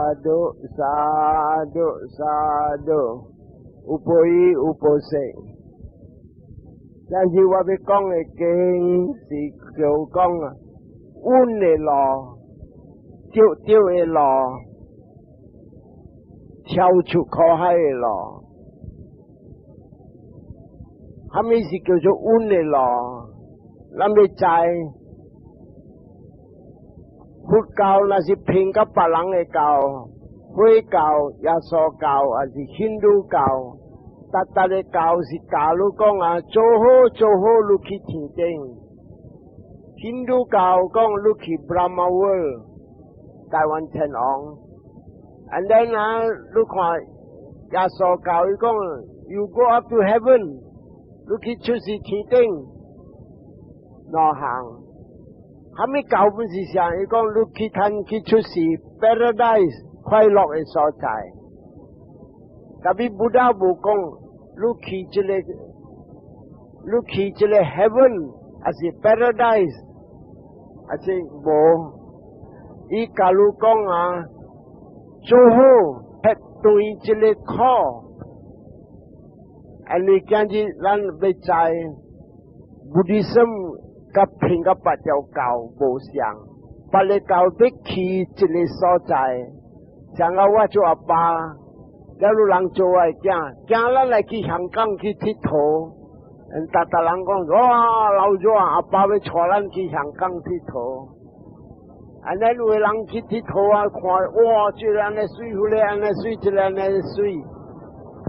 Sadhu sadhu sadhu，有報有報色。但是我欲講的經是叫講啊，穩的路，對對的路，跳出苦海的路。啥物是叫做穩的路？咱欲知佛教若是偏佮別人的教，回教、耶穌教，抑是印度教，逐逐个教是教你講啊，做好做好，你去天頂。印度教講你去 Brahma World，大梵天王。And then 啊，你看耶穌教伊講，You go up to heaven，你去出世天頂，兩項。啥物教本是啥？伊講你去趁去出世 paradise 快樂的所在。Tapi Buddha 無講，你去這个，你去這个 heaven，抑是 paradise，抑是無。伊共你講啊，做好撇斷這个苦。啊，你今日咱欲知 Buddhism 佮偏佮別條教無相，別个教欲去一个所在，像啊我做阿爸，了有人做我的囝，囝咱來去香港去𨑨迌，逐逐人講哇老咗啊，阿爸欲帶咱去香港𨑨迌，按呢有的人去𨑨迌啊，看哇，這个按呢媠，彼个按呢媠，這个按呢媠，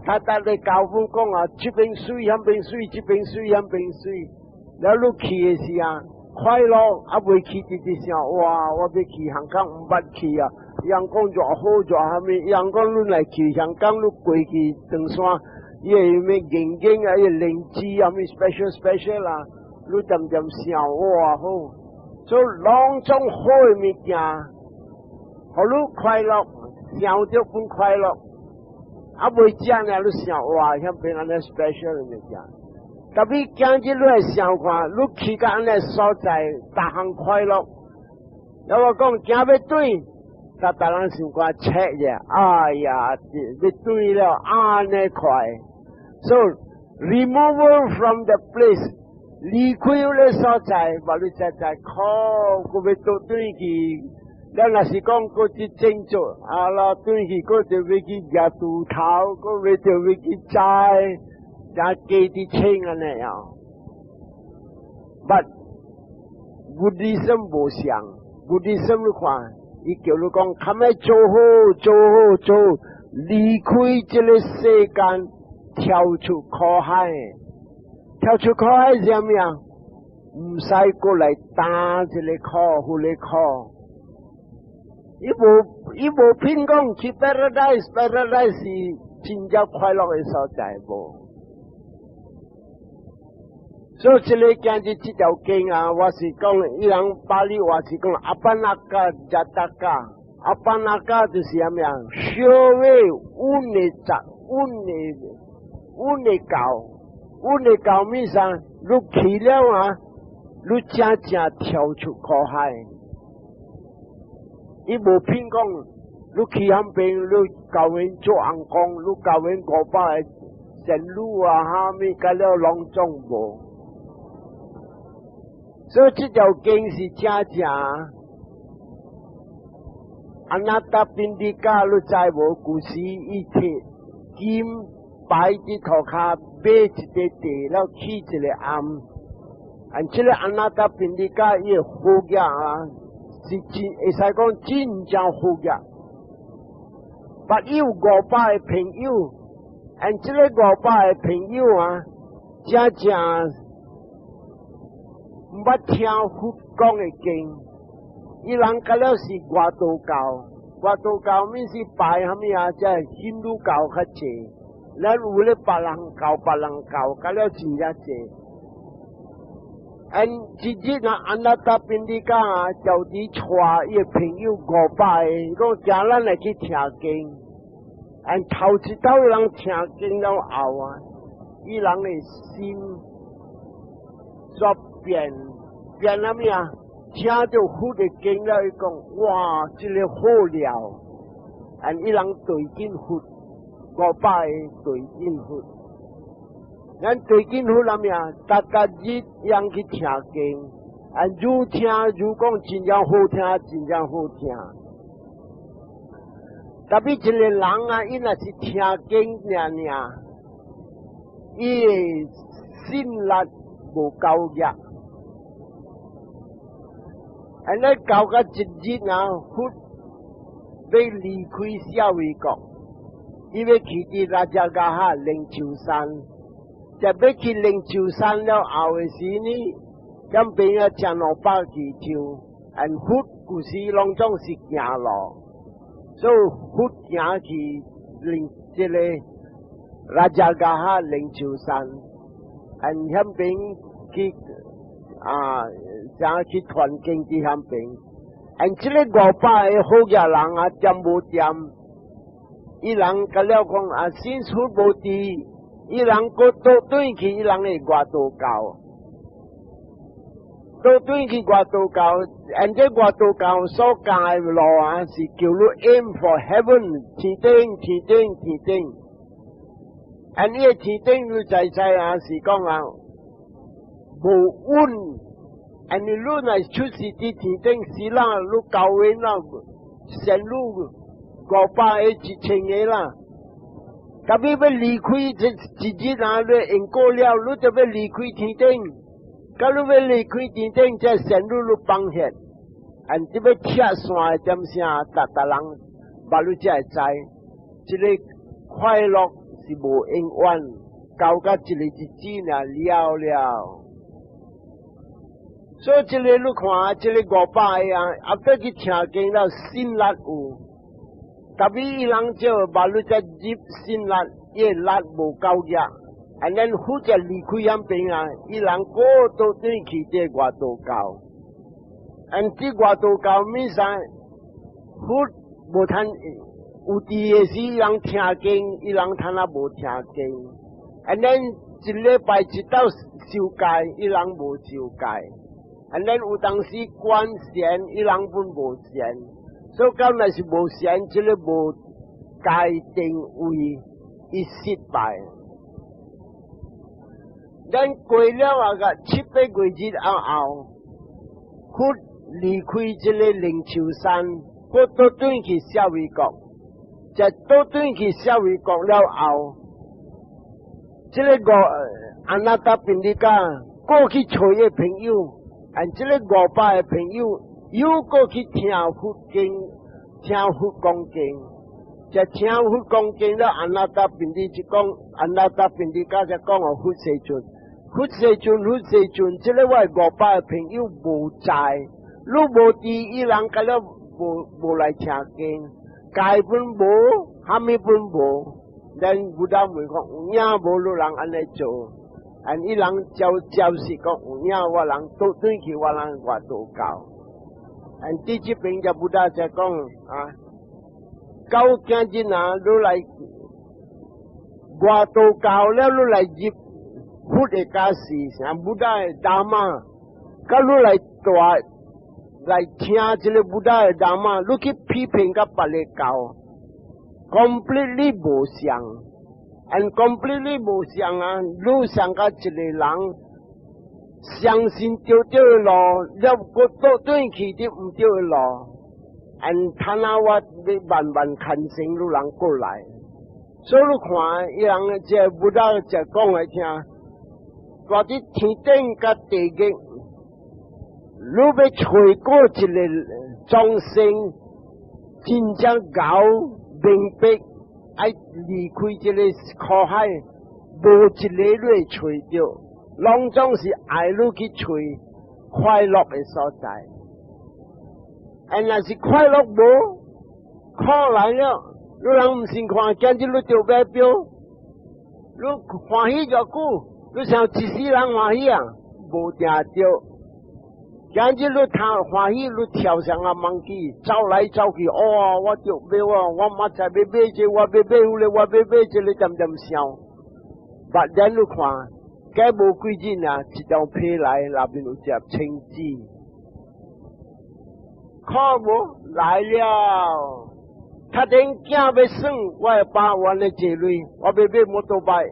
他逐个教阮講啊，這邊媠，彼邊媠，這邊媠，彼邊媠。了你去的時啊，快樂啊未去直直想，哇！我欲去香港毋捌去啊，人講偌好偌蝦米，人講你來去香港，你過去長山，伊會咩眼鏡啊，伊靈芝啊，咩 special special 啦，你漸漸想哇好，所以攏總好的物件，予你快樂，想著本快樂，啊未食呢，你想哇，遐邊按呢 special 的物件。Tapi 今日你來想看，你去到按呢所在，逐項快樂。了我講行欲轉，逐逐人想看切者，哎呀，欲轉了按呢快。So removal from the place，離開彼个所在，無你才知苦，閣欲倒轉去。了若是講閣去振作，啊啦轉去閣就欲去蜈鋤頭，閣欲就欲去栽。加幾啲清按呢樣，But Buddhism 無相，Buddhism 你看，伊叫你講，較欲做好做好做，離開這个世間，跳出苦海，跳出苦海是啥物啊？毋使過來擔這个苦，彼个苦。伊無偏講去 paradise，paradise 是真正快樂的所在無。所以這个今日這條經啊，我是講，伊人巴利話是講 Apannaka Jataka，Apannaka 就是啥物啊？小位穩的雜，穩的穩的教，穩的教物啥？你去了啊，你正正跳出苦海。伊無偏講，你去彼邊，你教𪜶做尪公，你教𪜶500個仙女啊，蝦米，佮了攏總無。所以這條經是正正，Anathapindika 你知無？古時伊摕金擺佇塗跤買一塊地，了起一个庵。啊，這个 Anathapindika 伊的好額啊，是真會使講真正好額。但伊有500個朋友，啊，這个500個朋友啊，正正毋捌聽佛講的經，伊人佮了是外道教，外道教物是拜蝦米啊？這印度教較濟，咱有咧別人教，別人教，佮了真正濟。嗯，一日啊，Anathapindika 啊，就佇帶伊的朋友500個，講請咱來去聽經。嗯，頭一道人聽經了後啊，伊人的心煞變變啥物啊？聽著佛的經了，伊講哇，這个好料， And 伊人對見佛，500個對見佛。咱對見佛啥物啊？逐逐日人去聽經，啊，愈聽愈講真正好聽，真正好聽。特別一個人啊，伊若是聽經爾爾，伊的信力無夠額。按呢到甲一日啊，佛欲離開舍衛國，伊欲去佇拉遮伽哈靈鷲山。就欲去靈鷲山了後的時呢，咁邊啊成200支樹，and 佛舊時攏總是行路，所以佛行去靈這個拉遮伽哈靈鷲山，and 遐邊去啊，怎去傳經佇遐邊，and 這個500個好額人啊，恬無恬，伊人甲了講啊，信佛無佇。伊人閣倒轉去，伊人的外道教，倒轉去外道教，and 這外道教所教的路啊，是叫你 aim for heaven，天頂天頂天頂。And 伊個天頂你知知啊，是講啊，無穩。And 你若出世佇天頂，死啦，你交緣啦，仙女500個1000個啦。特別欲離開這一日啊，你用過了，你就欲離開天頂。假如欲離開天頂，這仙女你放下，按這欲拆散的點聲，逐逐人，捌你才會知，這個快樂是無永遠，到甲一個日子爾了了。所以這個你看，這個500個啊，後底去聽經了，信力有。特別伊人就把你只入信力，伊力無夠額，and then 佛才離開遐邊啊，伊人閣倒轉去這外道教，and 這外道教物啥？佛無通有佇的時，伊人聽經，伊人通啊無聽經，and then 一禮拜一晝受戒，伊人無受戒，and then 有當時觀禪，伊人本無禪。所以講若是無禪，這個無戒定慧，伊失敗。咱過了啊個七八月日後，佛離開這個靈鷲山，閣倒轉去舍衛國。在倒轉去舍衛國了後，這個阿那達賓尼加過去揣伊朋友，and 這個500個朋友又閣去聽佛經，聽佛講經，就聽佛講經了。阿那達賓尼就講，阿那達賓尼加就講予佛世尊，佛世尊，佛世尊，這個我500個朋友無在，你無佇，伊人甲了無無來聽經，戒本無，蝦米本無，咱 Buddha 問講有影無？你人按呢做，and 伊人照照實講有影，我人倒轉去，我人外道教。And 佇這邊就 Buddha 就講啊，到今日啊，你來外道教了，你來入佛的教示，像 Buddha 的 Dhamma，佮你來大來聽這個 Buddha 的 Dhamma，你去批評佮別个教，completely 無相，and completely 無相啊，你像佮一個人相信對對的路，了閣倒轉去佇毋對的路，and 睇下我欲慢慢牽成你人過來，所以你看，伊人這 Buddha 就講來聽，蹛佇天頂佮地獄，你欲揣過一個眾生真正𠢕明白，愛離開這個苦海，無一個你會揣著。攏總是愛你去揣快樂的所在，and 若是快樂無，苦來了，你人毋信看，今日你著買錶，你歡喜偌久，你想一世人歡喜啊？無定著。今日你貪歡喜，你跳上啊 monkey，走來走去，哦，我著買啊，我明仔欲買這個，我欲買彼個，我欲買這個，恬恬想。But then 你看，過無幾日啊，一張被來，內面有一粒清紙，看無來了。他頂囝欲耍，我的爸阮咧借鐳，我欲買摩托擺，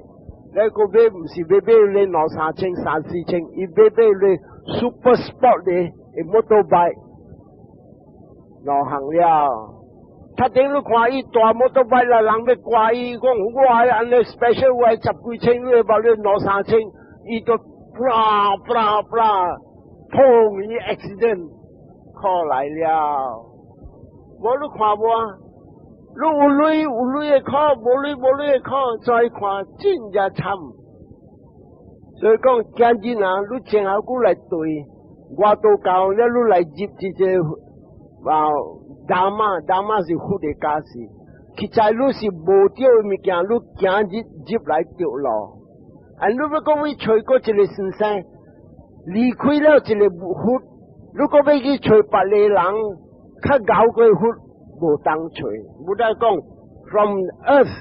你個買毋是欲買咧兩三千、三四千，伊欲買咧 super sport 的摩托擺，兩項了。他頂你看伊大摩托擺啦，人欲掛伊講我按呢 special，我十幾千，你把你兩三千，伊都啪啪啪，砰！伊 accident 苦來了。無你看無啊？你有鐳有鐳的苦，無鐳無鐳的苦，再看真正慘。所以講今日啊，你前後久來對，我都教了你來入這個啊，Dhamma，Dhamma 是佛的教示。實在你是無著的物件，你今日入來著路。啊，你欲閣去揣閣一個先生，離開了一個佛，如果欲去揣別个人，較𠢕過佛，無當揣。無得講，from earth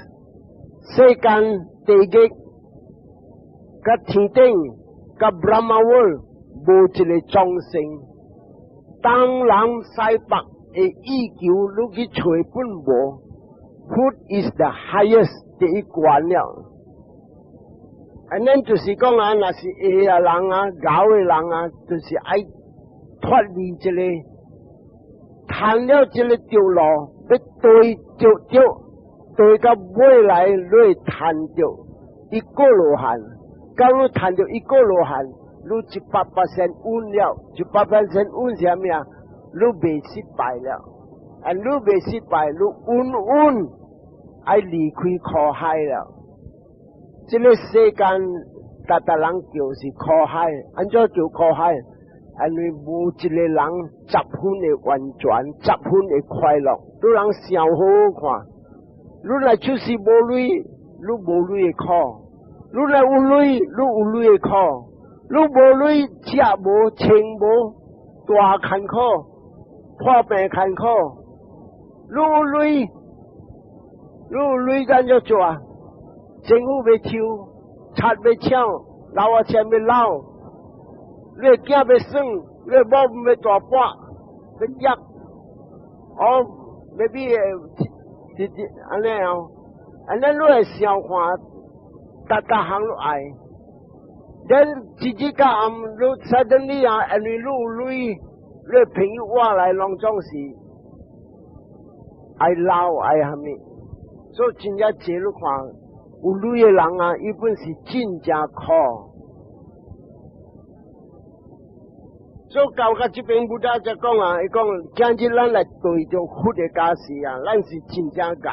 世間地獄，佮天頂，佮 Brahma world 無一個眾生，東南西北的意求，你去揣本無。佛 is the highest 第一關了。啊，咱就是講啊，若是下啊人啊，𠢕的人啊，就是愛脫離這個，趁了這個著路，欲對著著，對到尾來你會趁著一果羅漢，假如趁著一果羅漢，你100% 穩了，100% 穩是啥物啊？你袂失敗了，啊，你袂失敗，你穩穩愛離開苦海了。這個世間，逐逐人叫是苦海，按怎叫苦海？因為無一個人十分的完全，十分的快樂。你人想好好看，你若出世無鐳，你無鐳的苦；你若有鐳，你有鐳的苦。你無鐳，食無穿無，大艱苦，破病艱苦。你有鐳，你有鐳按怎做啊？政府欲抽，賊欲搶，老仔錢欲撈，你的囝欲耍，你的某欲大跋，欲吔，哦，欲比直直按呢哦，按呢你會想看，逐逐項都愛。咱一日到暗，你 suddenly 啊，因為你有鐳，你朋友活來攏總是愛鬧愛蝦米，所以真正濟你看。有鐳的人啊，伊本是真正苦。所以到這邊 Buddha 才講啊，伊講今日咱來對著佛的教示啊，咱是真正𠢕。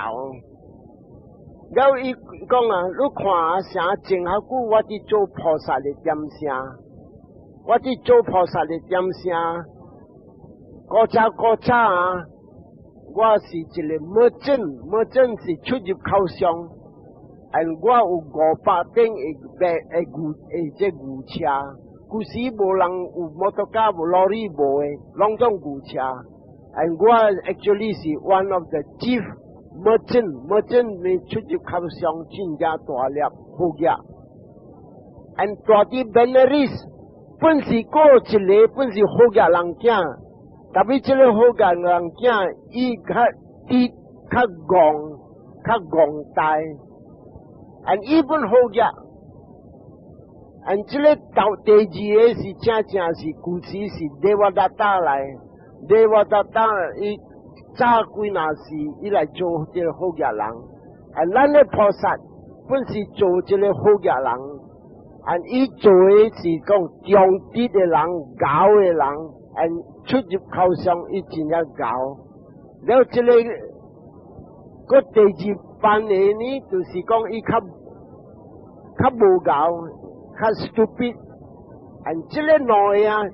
了後伊講啊，你看啊，啥前較久我佇做菩薩的點聲，我佇做菩薩的點聲，古早古早啊，我是一個 merchant，merchant 是出入口商。And 我有500頂的白的牛的這牛車，舊時無人有摩托車，無羅里無的，攏總牛車。And 我 actually 是 one of the chief merchant，merchant 咪出入口商真正大粒好額。And 住佇 Benares 本是過一個本是好額人囝，特別這個好額人囝，伊較低較戇較戇大。And 伊本好額，and 這個到第二個是正正是舊時是 Devadatta 來，Devadatta 伊早幾若時伊來做這個好額人，and 咱的菩薩本是做這個好額人，and 伊做的是講中直的人、𠢕的人，and 出入口商伊真正𠢕，了這個閣第二班的呢，就是講伊較較無𠢕，較 stupid。and 這個兩個啊，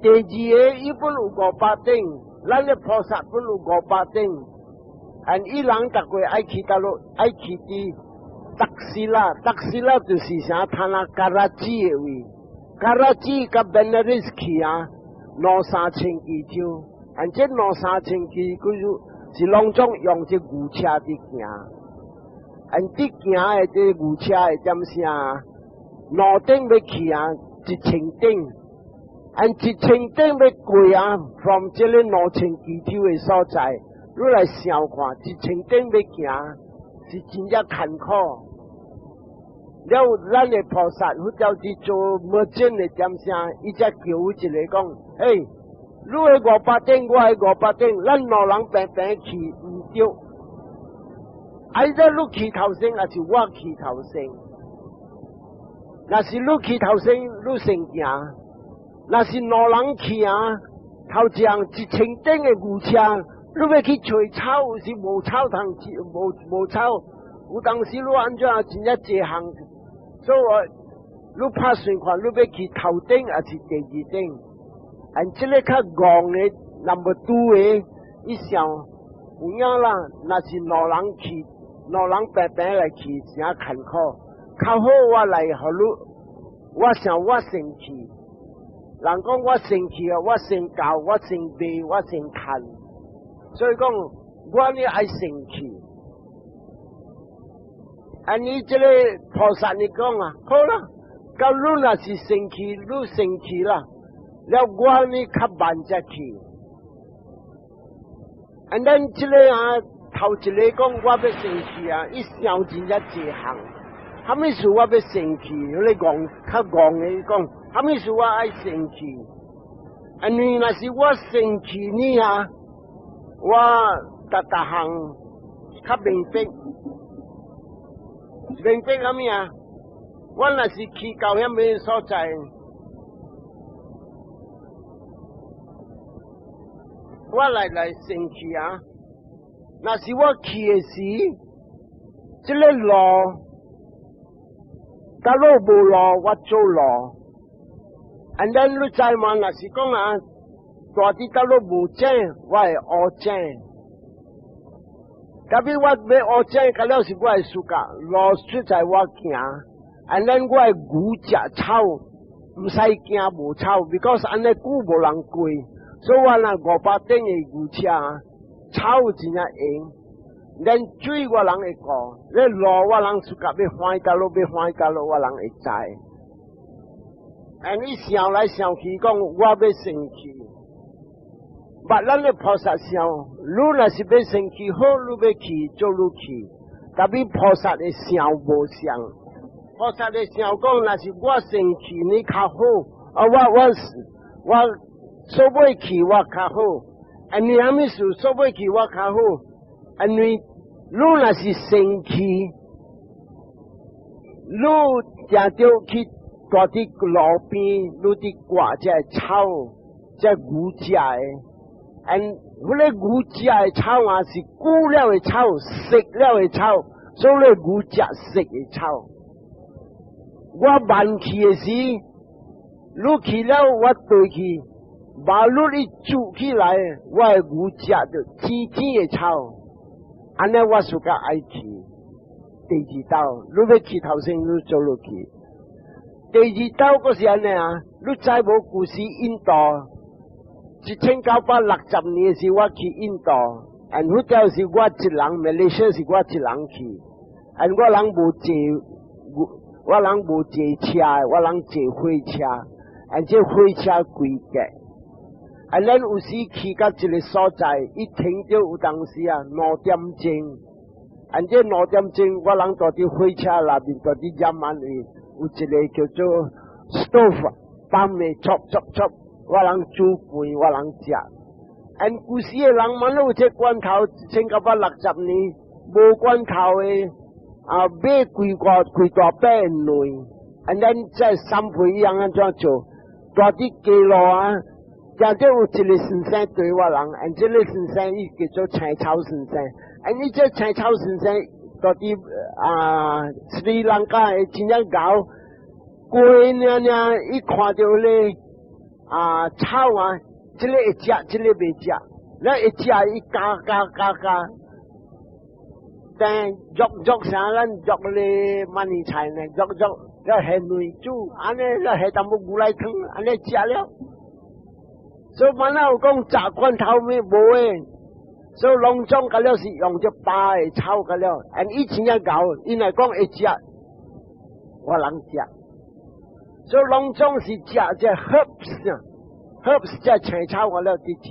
第二個伊本有500頂，咱的菩薩本有五百頂，and 伊人逐個愛去佗落，愛去佇 Taxila，Taxila 就是啥？他那 Karachi 的位，Karachi 佮 Benares 去啊，兩三千公里，and 這兩三千公里，是攏總用這牛車佇行，and 佇行的這牛車的點聲，兩頂欲去啊，一千頂，and 一千頂欲過啊，from 這個2000公里的所在，你來想看，一千頂欲行是真正艱苦。了，咱的菩薩，佛教佇做無證的點聲，伊才叫有一个講：嘿，你的500頂，我的五百頂，咱兩人平平去毋對。啊，這你去頭先，抑是我去頭先？若是你去頭先，你先行；若是兩人去啊，頭前一千頂的牛車，你欲去揣草是無草通，無無草。有當時你按怎真正濟項，所以我你拍算看，你欲去頭頂抑是第二頂？按這个較戇的，number two 的，伊想有影啦，若是兩人去，兩人平平來去，誠艱苦。較好我來予你，我想我先去。人講我先去啊，我先到，我先賣，我先趁。所以講，我呢愛先去。啊，你這个菩薩你講啊，好啦，到你若是先去，你先去啦，了我呢較慢才去。啊，咱這个啊，頭一个講我欲先去啊，伊想真正濟項。啥物事我欲先去？彼个戇較戇的講，啥物事我愛先去？因為若是我先去呢啊，我逐逐項較明白，明白啥物啊？我若是去到遐物所在，我來先去啊！若是我去的時，這个路，假如無路，我做路。And then 你知嘛？若是講啊，蹛佇倒落無井，我會挖井。特別我欲挖井，到了是我的暑假，路實在我行。And then 我的牛食草，毋使驚無草，because 按呢久無人過，所以我若五百頂的牛車，草真正閒。連水我人會顧，咧路我人暑假欲翻倒落，欲翻倒落，我人會知。And 伊想來想去，講我欲先去。捌咱的菩薩想，你若是欲先去好，你欲去做你去。特別菩薩的想無相，菩薩的想講，若是我先去你較好，啊我我我數尾去我較好。啊你啥物事數尾去我較好？因為你若是先去，你定著去蹛佇路邊，你佇割這草，這牛食的。And 彼个牛食的草啊，是久了的草，熟了的草，所以牛食熟的草。我慢去的時，你去了，我對去，把你一煮起來，我的牛食著青青的草。按呢，我屬較愛去。第二道，你欲去頭先，你做落去。第二道閣是按呢啊，你知無？舊時印度1960年時，我去印度，and 彼條是我一人，馬來西亞是我一人去，and 我人無坐，我人無坐車，我人坐火車，and 這火車規格。啊，咱有時去到一个所在，伊停著有當時啊2點鐘，按這兩點鐘，我人蹛佇火車內面，蹛佇夜晚位，有一个叫做 stove，放的戳戳戳，我人煮飯，我人食。按舊時的人嘛，攏有這罐頭，1960年無罐頭的啊，買規個規大塊卵，按咱這三倍一樣按怎做？蹛佇街路啊。行著有一个先生對我人，按這个先生伊叫做青草先生，按伊這青草先生蹛佇啊斯里蘭卡的真正𠢕，過爾爾伊看著咧啊草啊，這个會食，這个袂食，咱會食伊咬咬咬咬，但肉肉啥咱肉咧馬尼菜呢，肉肉了下卵煮，按呢了下淡薄牛奶湯，按呢食了。所以本來有講炸罐頭咩無的，所以攏總個了是用這包的草個了，按以前也𠢕，伊若講會食，我人食。所以攏總是食這 herbs 啊，herbs 這青草個了佇食，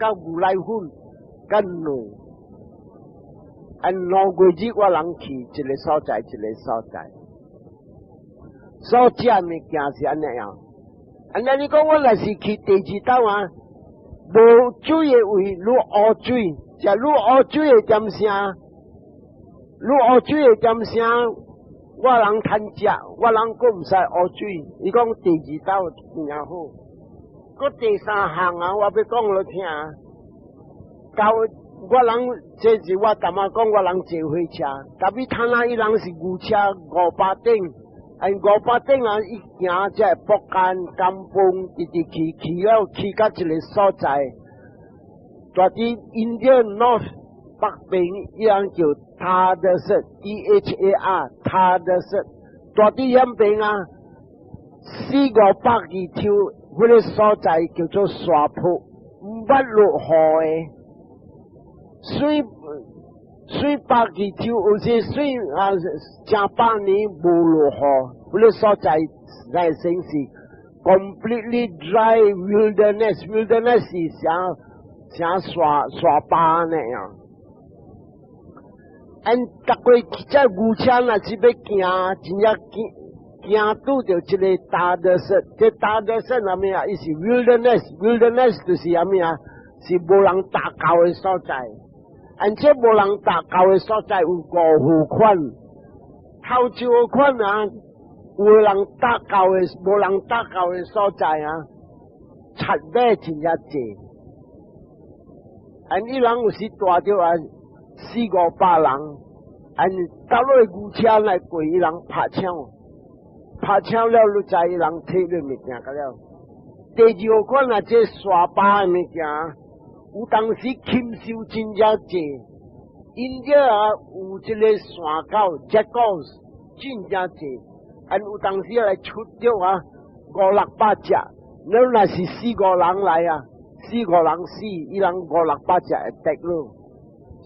佮牛奶粉，佮佮兩，按2個月我人去一个所在，一个所在，所食物件是按呢樣。按呢你講我若是去第二島啊，無水的位，愈烏水，食愈烏水的點聲，愈烏水的點聲，我人趁食，我人閣毋使烏水。伊講第二島真好。閣第三項啊，我欲講予聽。到我人這是我淡仔講，我人坐火車，特別他那伊人是牛車五百頂，按五百頂啊，伊行這北干金峰，直直去去了去到一个所在，蹛佇 India North 北邊，伊人叫 Thar Desert，T H A R，Thar Desert，蹛佇遐邊啊，四五百二抽，彼个所在叫做沙坡，毋捌落雨的。水水百二抽，有時水啊，成百年無落雨，彼个所在來算是 completely dry wilderness，wilderness 是像像沙沙巴那樣。按逐個這牛車若是欲行，真正行行拄著這个 Thar Desert，這 Thar Desert 啥物啊？伊是 wilderness，wilderness 就是啥物啊？是無人踏到的所在。按這無人踏到的所在有五款，頭一個款啊，有人踏到的，無人踏到的所在啊，賊馬真正濟。按伊人有時帶著啊四五百人，按搭落牛車來過，伊人拍槍，拍槍了，你知伊人提你物件個了。第二個款啊，這沙巴的物件。有當時禽獸真正濟，因這啊有這個山狗、jackals 真正濟，按有當時來出著啊五六百隻，你若是四五人來啊，四五人死，伊人五六百隻會得咯。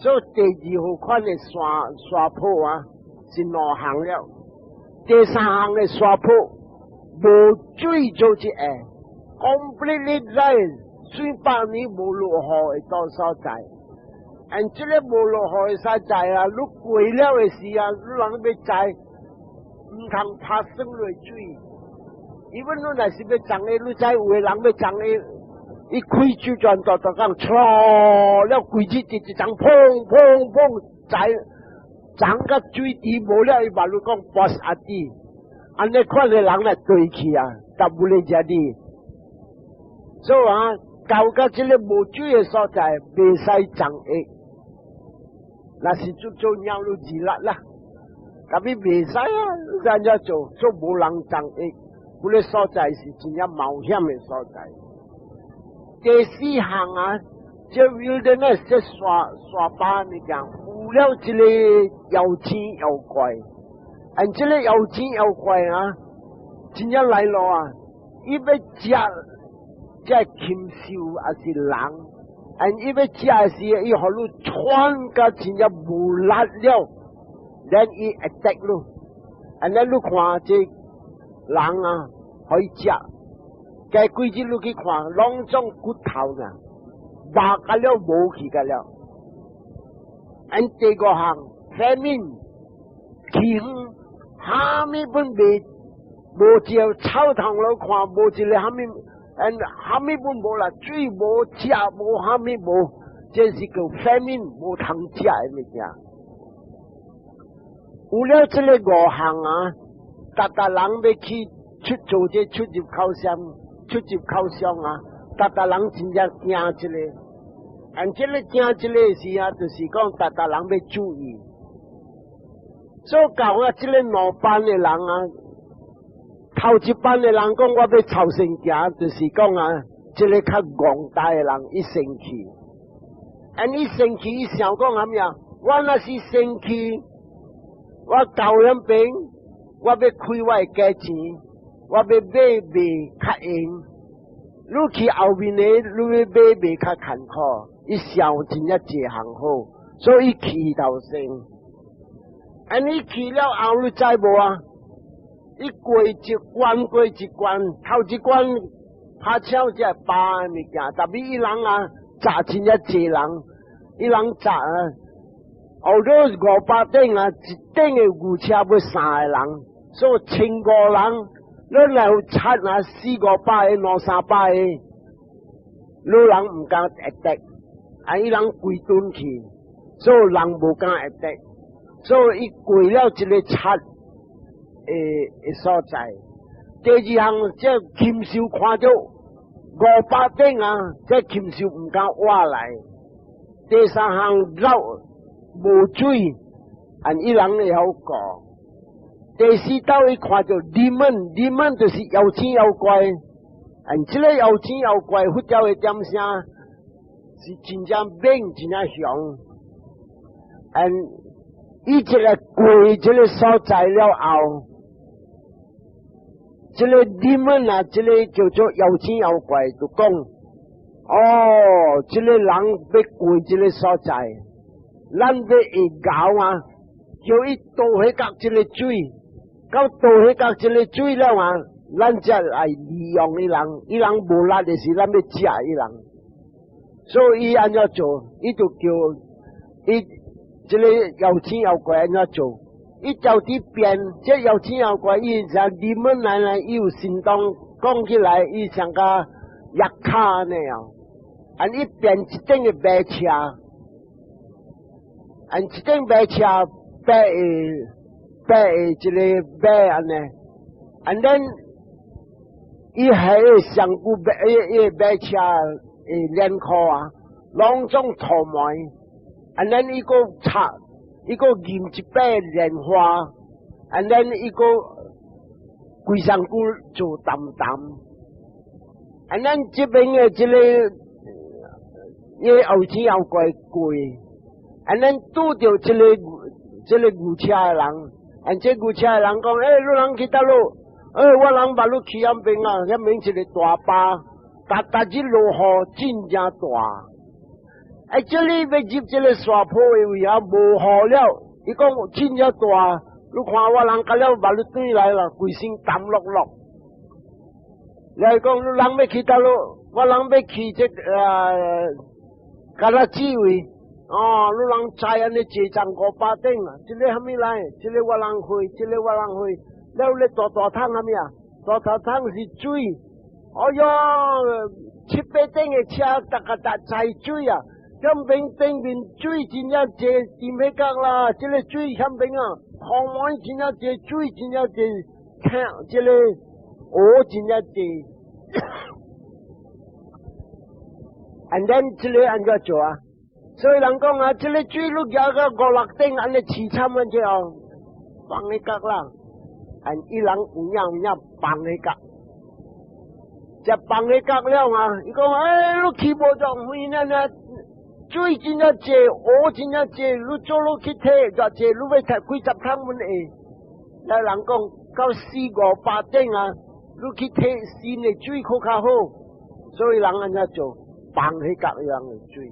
所以第二號款的沙沙坡啊是兩項了，第三項的沙坡無水做一下，completely dry。水百年無落雨的多所在，按這个無落雨的所在啊，你過了的時啊，你人欲載，毋通拍算落水。因為你若是欲送的，你知有的人欲送的，伊開水轉大大講，唰了規日直直送，砰砰砰，載送甲水池無了，伊嘛你講跋阿弟，按呢款的人來對去啊，但無咧食你，所以啊，到甲這个無水的所在，袂使送的，若是做做鳥都自力啦，特別袂使啊，你按怎做做無人送的，彼个所在是真正冒險的所在。第四項啊，這 wilderness 這沙沙巴物件，有了這个妖精妖怪，按這个妖精妖怪啊，真正來咯啊，伊欲食這禽獸抑是人，按伊欲食的時，伊予你喘甲真正無力了，然伊會得咯。按呢你看這人啊，予伊食，過幾日你去看，攏總骨頭呢，肉甲了無去甲了。按第五項，famine，饑荒，蝦米本未無一個草叢落看，無一個蝦米。按蝦米本無啦，水無食無蝦米無，這是叫 famine 無通食的物件。有了這个五項啊，逐逐人欲去出做這出入口商，出入口商啊，逐逐人真正驚這个，按這个驚這个時啊，就是講逐逐人欲注意。所以到啊，這个兩班的人啊，頭一班的人講我欲頭先行，就是講啊，這个較戇大的人伊先去，按伊先去，伊想講啥物啊？我若是先去，我到遐邊，我欲開我的價錢，我欲買賣較閒。你去後面的，你欲買賣較艱苦。伊想真正這項好，所以去頭先。按伊去了後，你知無啊？伊過一關過一關，頭一關拍槍這百物件，特別伊人啊，炸真正濟人，伊人鑿啊，後咗500頂啊，一頂的牛車欲三個人，所以千五人，你來有七啊四五百個、兩三百個，你人毋敢 attack，啊，伊人規頓去，所以人無敢 attack，所以伊過了這個賊的所在。第二項，這禽獸看著五百頂啊，這禽獸毋敢活來。第三項，澇無水，按伊人會曉過。第四道伊看著 demon，demon 就是妖精妖怪，按這個妖精妖怪佛教的點聲是真正猛，真正凶。按伊這個過這個所在了後，這個 demon 啊，這個叫做妖精妖怪，就講：哦，這個人欲過這個所在，咱欲會𠢕啊，叫伊倒彼角這個水，到倒彼角這個水了啊，咱才來利用伊人，伊人無力的時，咱欲食伊人。所以伊按怎做，伊就叫伊這個妖精妖怪按怎做。伊就佇變，這妖精妖怪，伊像你們來來，伊有神通，講起來，伊像個藥卡那樣。按伊變一頂的馬車，按一頂馬車白的白的一個馬按呢，and then 伊係上古馬，伊馬車的鏈箍啊，攏總塗毛，and then 伊閣插。伊閣染一擺蓮花，and then 伊閣規身軀做澹澹，and then 這邊的這個伊妖精妖怪過，and then 拄著這個牛車的人，and 這牛車的人講：欸，你人去佗落？欸，我人捌你去遐邊啊，遐邊一個大壩，逐逐日落雨，真正大。哎，這裡欲入這個山坡的位啊，無雨了。伊講真正大，你看我人甲了捌你轉來啦，規身澹漉漉。來講你人欲去佗落？我人欲去這 Karachi 位。哦，你人知按呢坐站500頂啊？這個啥物來？這個我人會，這個我人會。了你大大桶啥物啊？大大桶是水。哎喲，七八頂的車，逐個逐載水啊！遐邊頂面水真正濟，甜欲角啦！這個水遐邊啊，紅毛真正濟，水真正濟，聽這個鵝真正濟。And then 這個按怎做啊？所以人講啊，這個水你舉到五六頂，按呢悽慘按這哦，放彼角啦。and 伊人有影有影放彼角，食放彼角了啊！伊講欸，你去無就遠啊呢？水真正濟，鵝真正濟，你做落去提偌濟，你欲提幾十桶阮會。來人講到四五百頂啊，你去提新的水閣較好，所以人按怎做，放彼角樣的水。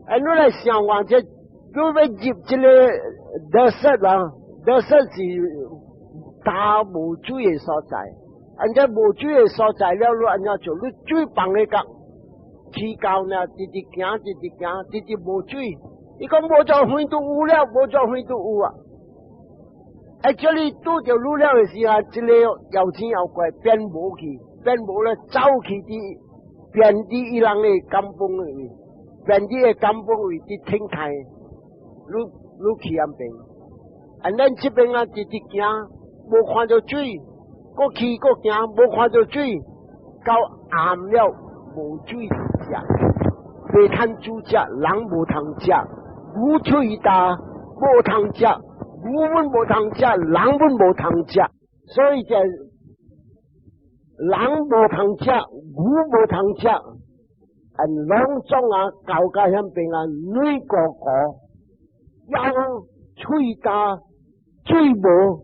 哎，你來想話這，你欲入這個 desert 啊，desert 是大無水的所在，按這無水的所在了，你按怎做？你水放彼角。起高呢，直直行，直直行，直直無水。伊講無遮遠都有了，無遮遠都有啊。哎，這裡拄著愈了的時候，這個妖精妖怪變無去，變無了，走去佇變佇伊人的 kampung 位，變佇个 kampung 位佇天台，愈愈去遐邊。啊，咱這邊啊，直直行，無看著水，閣去閣行，無看著水，到暗了無水食，袂通煮食，人無通食，牛喙焦無通食，牛阮無通食，人阮無通食，所以這人無通食，牛無通食，啊，攏總啊，搞到遐邊啊，軟糊糊，枵喙焦，水無，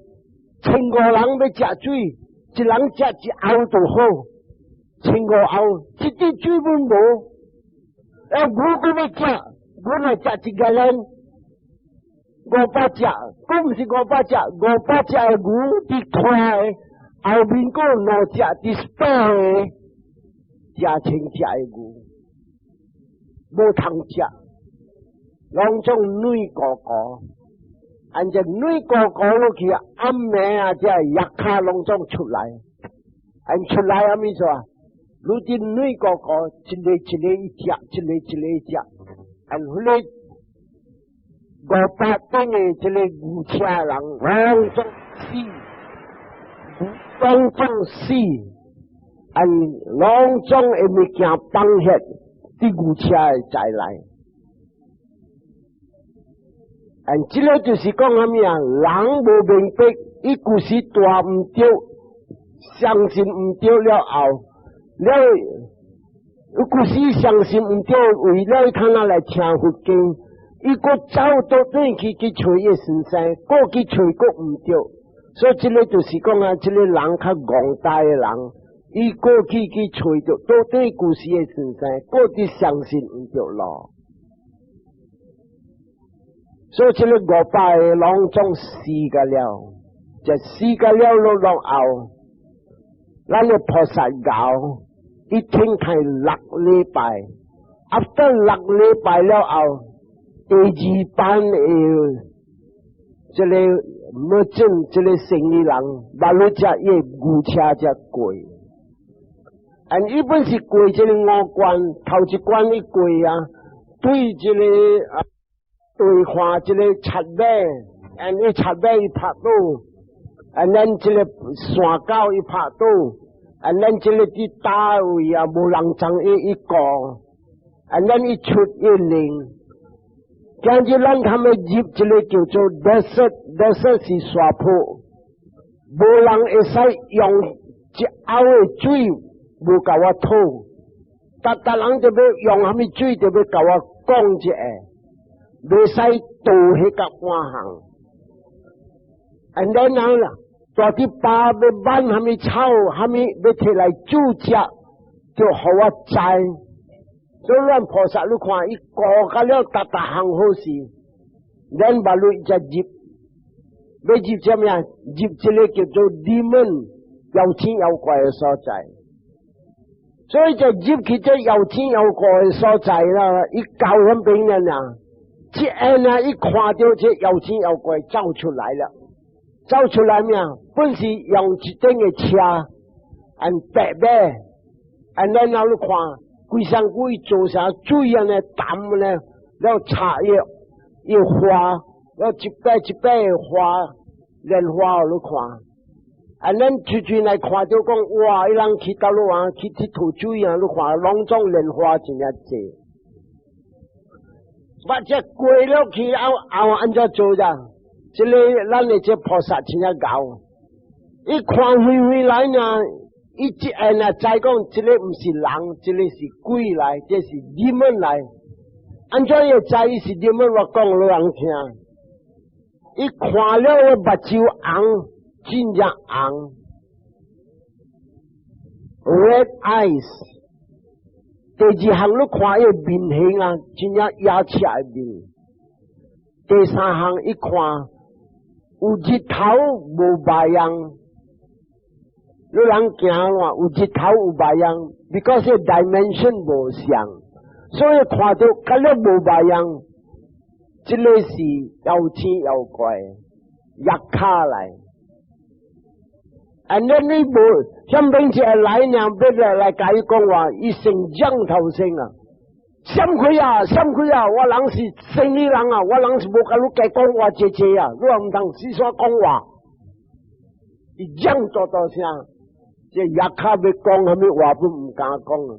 千五人欲食水，一人食一甌就好，千五甌，一滴水阮無，啊，牛閣欲食，阮來食一個人500隻，閣毋是五百隻，五百隻的牛佇拖的，後面閣有兩隻佇 spare 的，食千隻的牛。無通食，攏總軟糊糊。按這軟糊糊落去，暗暝啊，這藥卡攏總出來，按出來啥物做啊？你啲軟糊糊，一个一个伊食，一个一个食，按彼个500頂的這個牛車人，攏總死，攏總死，按攏總的物件放血佇牛車的載內。按這个就是講啥物啊？人無明白，伊舊時大毋對，相信毋對了後，了伊舊時相信毋對，為了伊通來聽佛經，伊閣走倒轉去去揣伊先生，閣去揣閣毋對，所以這个就是講啊，這个人較戇呆的人，伊過去去揣著到底舊時的先生，閣佇相信毋對咯。所以這个500個攏總死個了，就死個了落落後，咱的菩薩𠢕，伊停開六禮拜，after 六禮拜了後，第二班的這个 merchant 這个生意人，馬路只伊牛車才過，and 伊本是過這个五關，頭一關伊過啊，對這个啊。對看這個賊馬，and 伊賊馬伊拍倒，and 咱這个山狗伊拍倒，and 咱這个佇大位啊無人知伊伊過，and 咱伊出伊靈，今日咱他們入這个叫做 desert，desert 是沙坡，無人會使用一甌的水無共我討，逐逐人就欲用啥物水就欲共我講一下。袂使倒彼個半項，and then 人啦，蹛佇巴欲挽啥物草，啥物欲提來煮食，就予我知。所以咱菩薩你看，伊顧甲了逐逐項好事，咱馬路才入，欲入啥物啊？入這个叫做 demon 妖精妖怪的所在。所以就入去這妖精妖怪的所在啦，伊到彼邊了呢。這下呢，一看到這妖精妖怪走出來了，走出來咩？本是用一頂的車，and 白馬，and 然後你看，規身軀做啥水按呢澹呢，了插葉葉花，了一擺一擺的花，蓮花予你看，啊，咱出去來看到講，哇！伊人去佗落啊，去𨑨迌水啊，你看攏總蓮花真正濟。把這過了去後後按怎做咋？這个咱的這菩薩真正𠢕，伊看遠遠來呢，伊一下呢知講這个毋是人，這个是鬼來，這是 demon 來。按怎會知伊是 demon？我講予人聽。伊看了目睭紅，真正紅，red eyes。第二項你看伊面型啊，真正野赤的面。第三項一看有日頭無白樣，你人行話有日頭有白樣，because dimension 無相，所以看到佮了無白樣，這个是妖精妖怪，yakkha 來。and then 你無，下面一個來呢，欲來來共伊講話，伊先降頭聲啊！閃開啊，閃開啊！我人是生意人啊，我人是無共你加講話濟濟啊，你話毋通四煞講話。伊講大大聲，這 yakkha 欲講啥物話都毋敢講啊。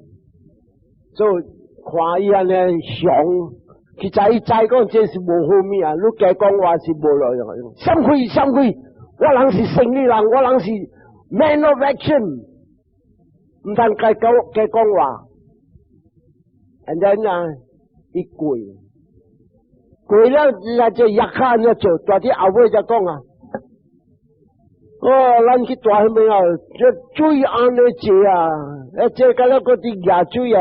所以看伊按呢凶，其實伊知講這是無好物啊，你加講話是無路用。閃開，閃開！我人是生意人，我人是 man of action，毋通加講加講話。and then 啊，伊過過了，那這 yakkha 按怎做，蹛佇後尾才講啊。哦，咱去蹛彼邊啊，這水按呢濟啊，啊這個了閣佇舉水啊，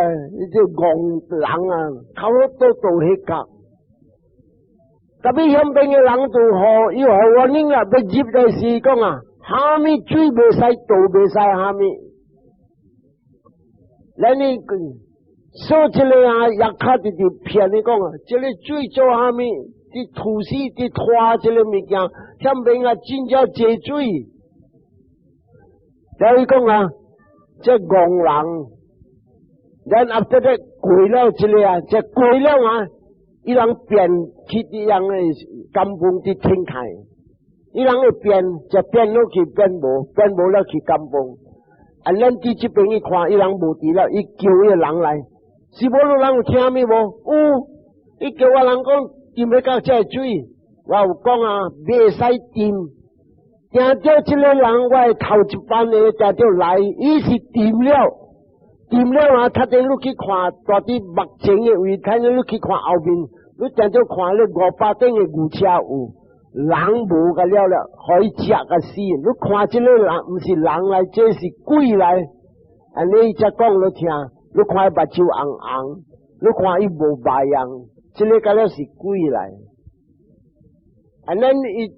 這戇人啊，差不多到彼角。特別彼邊的人就予，伊予我恁啊，欲入來時講啊，啥物水袂使倒，袂使啥物。咱你所以這个啊，藥卡直直騙你講啊，這个水做啥物？佇吐死，佇拖這个物件，遐邊啊真正濟水。所以講啊，這戇人，然後這個過了這个啊，這過了啊，伊人變去佇人的甘榜佇天台，伊人會變，就變落去變無，變無了去甘榜。啊，咱佇這邊一看，伊人無佇了，伊叫伊個人來，是無你人有聽物無？有，伊叫我人講，斟欲到這個水，我有講啊，袂使斟。聽著這個人，我的頭一班的聽著來，伊是斟了，斟了啊！頭先你去看，蹛佇目前的位，頭先你去看後面，你定著看咧500頂的牛車有人無個了了，予伊食共死。你看這個人毋是人來，這是鬼來。按呢才講你聽，你看伊目睭紅紅，你看伊無白樣，這個敢若是鬼來。按呢伊。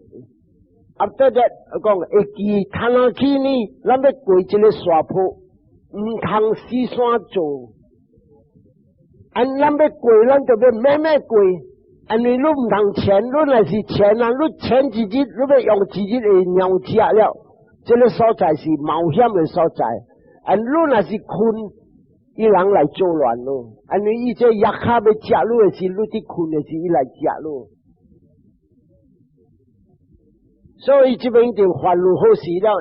After that，講會記趁哪去呢？咱欲過這個山坡，毋通死山做。按咱欲過，咱就欲慢慢過。因為你毋通錢，你若是錢啊，你錢一日，你欲用一日會鳥食了。這個所在是冒險的所在。按你若是睏，伊人來作亂咯。因為伊這藥卡欲食你的時，你佇睏的時，伊來食你。所以這邊就犯了好事了。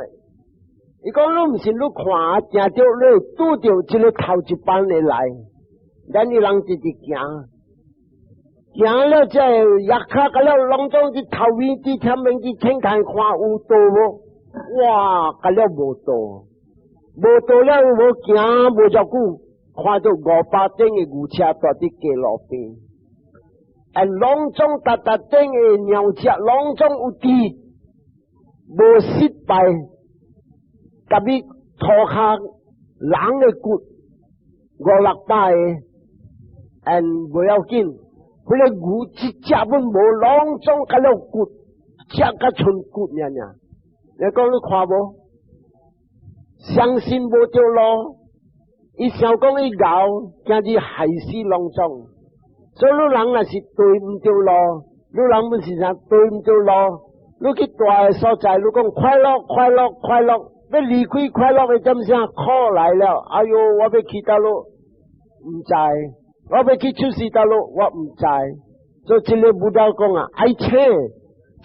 伊講你毋是你看，定著你拄著這個頭一班的來，咱伊人直直行，行了這藥卡個了，攏總佇頭尾佇前面佇天台看有道無？哇，個了無道，無道了無行無遮久，看到500頂的牛車蹛佇街路邊，啊，攏總逐逐頂的鳥隻，攏總有佇。無失敗，共伊塗跤人的骨五六百個，and 無要緊，彼個牛一隻攏無，攏總甲了骨，食甲賰骨爾爾。你講你看無？相信無著路，伊想講伊𠢕，今日害死攏總。所以你人若是對毋著路，你人毋是啥對毋著路。你去大个所在，你講快樂快樂快樂，欲離開快樂的點聲苦來了。哎喲，我欲去佗落，毋知；我欲去出世佗落，我毋知。所以這个佛講啊，愛請，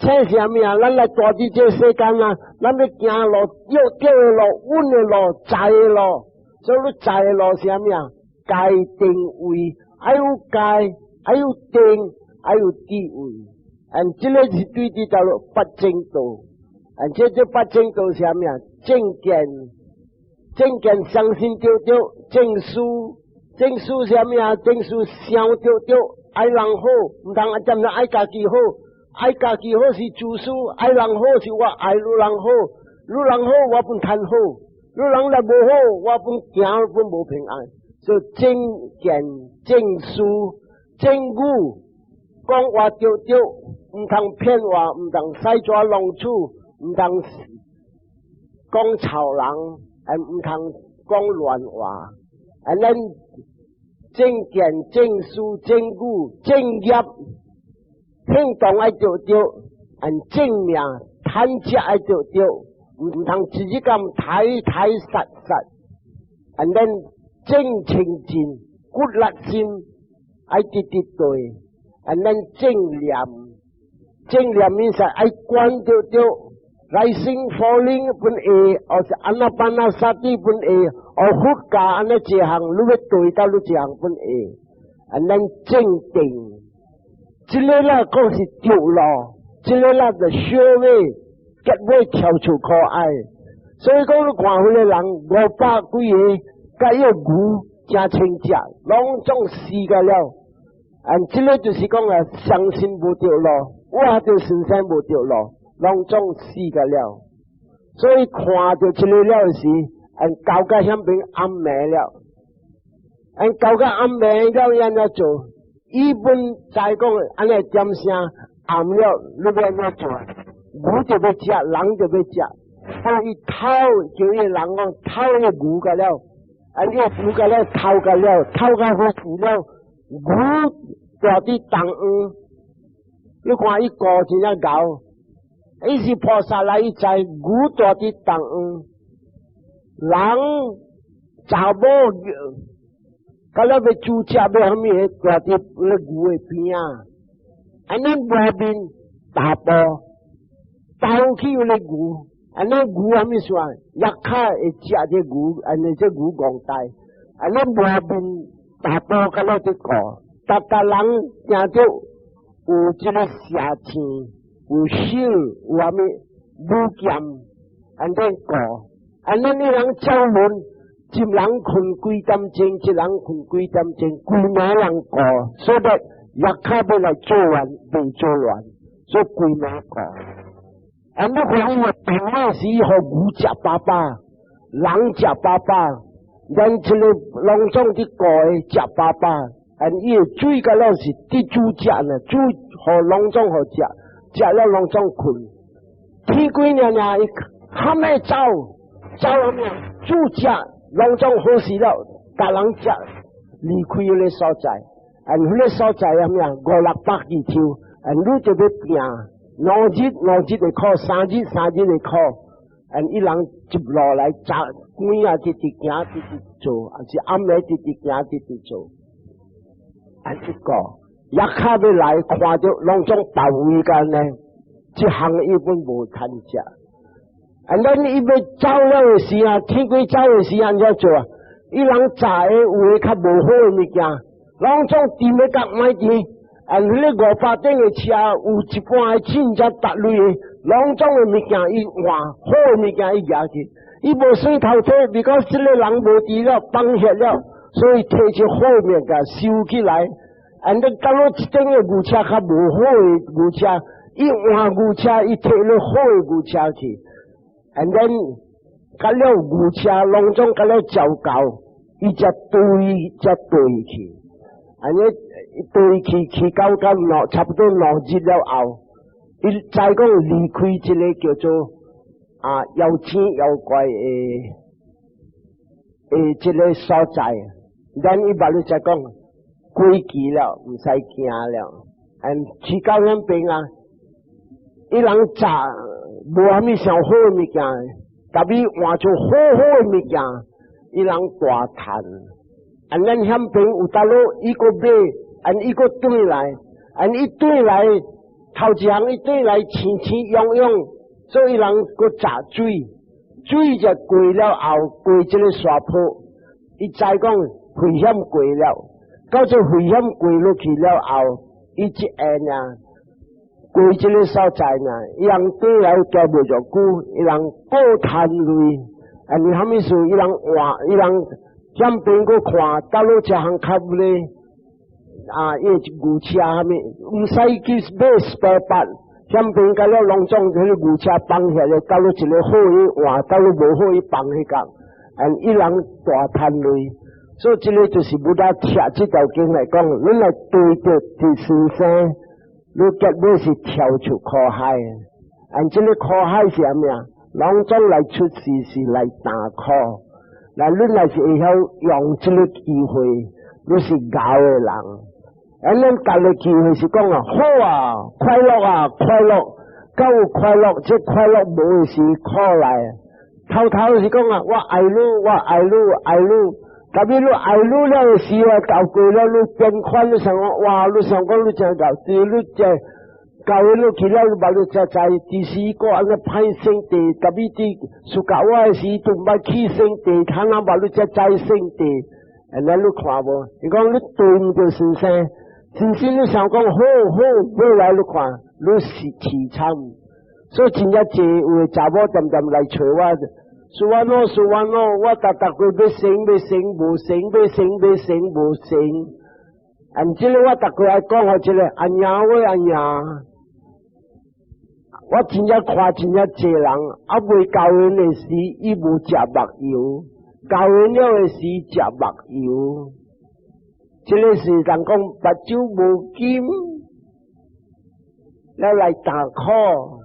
請是啥物啊？咱來蹛佇這個世間啊，咱欲行路，對對的路，穩的路，知的路。所以你知的路是啥物啊？戒定慧，愛有戒，愛有定，愛有智慧。and 這个是對佇叫做八正道，and 這這八正道是啥物啊？正見，正見相信對對，正思，正思啥物啊？正思想對對，愛人好，毋通啊，針愛家己好，愛家己好是自私，愛人好是我愛汝人好，汝人好我本趁好，汝人若無好，我本驚本無平安。所以正見、正思、正語，講話對對。毋通騙話，毋通使紙弄處，毋通講臭人，還毋通講亂話。啊，咱正見、正思、正語、正業，行動愛對對，按正命貪食愛對對，毋通自己咁抬抬殺殺。按咱正清淨、骨力心愛直直對，按咱正念。正念意思愛觀對對，rising falling 本會，或是 ānāpānasati 本會，或佛教按呢一項，你欲對到你一項本會，按咱正定，這个啦講是對路，這个啦就學位，結尾跳出苦海。所以講你看彼个人500幾个，佮伊個牛誠清食，攏總死個了。按這个就是講啊，相信無著路。我就先生無著路，攏總死個了。所以看著這个了時，按到甲遐邊暗暝了，按到甲暗暝了，按怎做？伊本知講按呢點聲暗了，你欲按怎做？牛就欲食，人就欲食。所以伊偷叫伊人講偷伊牛個了，啊，你牛個了頭個了，頭個好死了，牛蹛佇東方，你看伊顧真正𠢕，伊是菩薩來伊知牛蹛佇東方，人查某，到了欲煮食欲啥物，蹛佇咧牛的邊仔，按呢外面踏步，兜去咧牛。按呢牛啥物事啊？藥卡會食這牛，按呢這牛戇大，按呢外面踏步到了佇顧，逐逐人聽著有這个邪氣，有手，有啥物武劍，按呢顧，按呢你人走門，一人睏幾點鐘，一人睏幾點鐘，規暝人顧，所以藥卡欲來作亂，袂作亂，所以規暝顧。啊！你看伊話平時予牛食飽飽，人食飽飽，連這个攏總佇顧的食飽飽，啊！伊的水甲了是佇煮食呢，煮予攏總予食，食了攏總睏。天光爾爾，伊喊咩走？走啥物？煮食攏總好勢了，逐人食離開彼个所在，啊！彼个所在啥物啊？五六百字抽，啊！你就欲拚。兩日兩日的苦，三日三日的苦，啊！伊人一路來早暝啊，直直行，直直做，還是暗暝直直行，直直做。啊，一個藥卡欲來看著攏總包圍間呢，這項伊本無趁食。啊，咱伊欲走了的時啊，天光走的時按怎做啊？伊人炸的有的較無好的物件，攏總甜的甲歹甜。啊！彼个500頂的車有一半的真正達類的，攏總的物件伊換，好的物件伊攑去，伊無算偷摕，because 這个人無佇了，放下了，所以摕一好物件收起來。啊，你到落一頂的牛車較無好的牛車，伊換牛車，伊摕了好的牛車去。And then 甲了牛車攏總甲了糟糕，伊才對才對去。按呢對去去到到兩差不多2日了後，伊知講離開這個叫做啊妖精妖怪的的這个所在，咱伊捌你才講過期了，毋使驚了。嗯，去到遐邊啊，伊人食無啥物上好的物件，特別換做好好的物件，伊人大嘆。啊，咱遐邊有倒落伊閣買，按伊閣轉來，按伊轉來頭一項伊轉來青青湧湧，所以人閣炸水，水就過了後過這个山坡，伊知講危險過了，到這危險過落去了後，伊一下呢，過這个所在呢，伊人轉來行無偌久，伊人過嘆淚，啊，你啥物事？伊人換，伊人遐邊閣看，倒落這項較咧，啊，伊牛車啥物，毋使去買 spare part，遐邊甲了攏總彼個牛車放下來，倒落一個好的換，倒落無好的放彼個，啊，伊人大嘆淚，所以這个就是 Buddha 寫這條經來講，你來對著佇先生，你結尾是跳出苦海，啊，這个苦海是啥物啊？攏總來出世是來擔苦，那你若是會曉用這个機會，你是𠢕的人。啊，咱家的機會是講啊，好啊，快樂啊，快樂，夠有快樂，這快樂無的是苦來。頭頭是講啊，我愛你，我愛你，愛你，特別你愛你了的時啊，到過了你變款，你想講哇，你想講你真𠢕，對你這教你去了，你捌你才知，第四個按呢歹聖地，特別佇暑假我的時，都毋捌去聖地，他那捌你才知聖地，按呢你看無？伊講你對毋對先生？先生你想講好好，未來你看你是凄慘，所以真正濟有的查某恬恬來揣我，說我喏，說我喏，我逐逐個欲生欲生無生，欲生欲生無生。按這个我逐個愛講予這个阿娘喂阿娘，我真正看真正濟人，猶未交緣的時，伊無食目油；交緣了的時，食目油。這个是人講目睭無金，了來擔苦，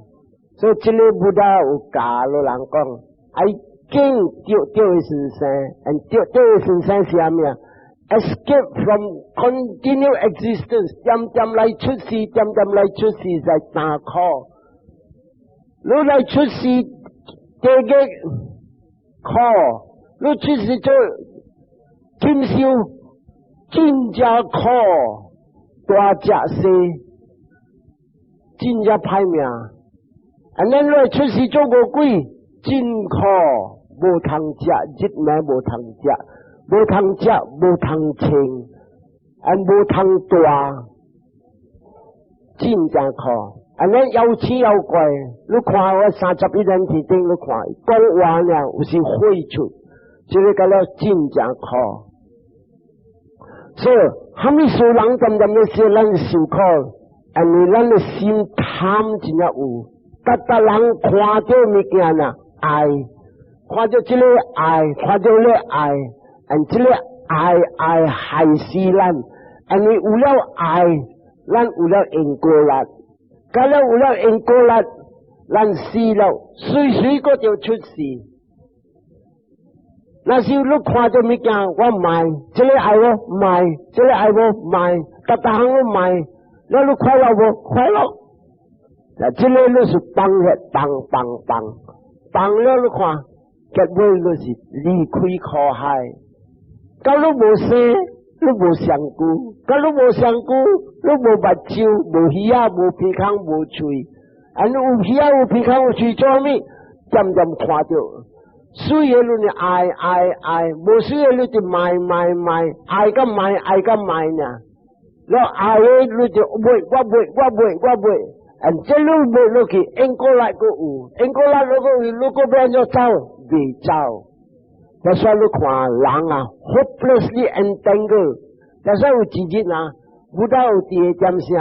所以這个 Buddha 有教老人講，愛見著著的先生，and 著著的先生是啥物啊？Escape from continued existence，恬恬來出世，恬恬來出世在大苦。你來出世，地獄苦，你出世做禽獸，真正苦，大隻細，真正歹命。按呢你來出世做餓鬼，真苦，無通食，日暝無通食，無通食，無通穿，按無通蹛，真正苦。按呢妖奇妖怪，你看我31年天頂，你看講話呢，有時血出，這个甲了真正苦。所以，蝦米事人恬恬咧說咱受苦，因為咱的心貪真正有，逐逐人看著物件呐愛，看著這个愛，看著咧愛，and 這个愛愛害死咱，因為有了愛，咱有了因果力，甲了有了因果力，咱死了，隨時閣就出世。若是你看著物件，我賣，這个愛無賣，這个愛無賣，逐逐項攏賣，那你快樂無？快樂。那這个你是放的，放放放，放了你看，結尾你是離開苦海。到你無生，你無身軀；到你無身軀，你無目睭、無耳仔、無鼻孔、無喙。啊，你有耳仔、有鼻孔、有喙做啥物？漸漸看著。水的你愛愛愛，無水的你就賣賣賣，愛佮賣愛佮賣呢。了愛的你就賣，我賣我賣我賣，and 這你賣落去，因果力閣有，因果力如果有，你閣欲按怎走？袂走。所以你看人啊，hopelessly entangled。所以有一日啊，Buddha 有佇個點聲，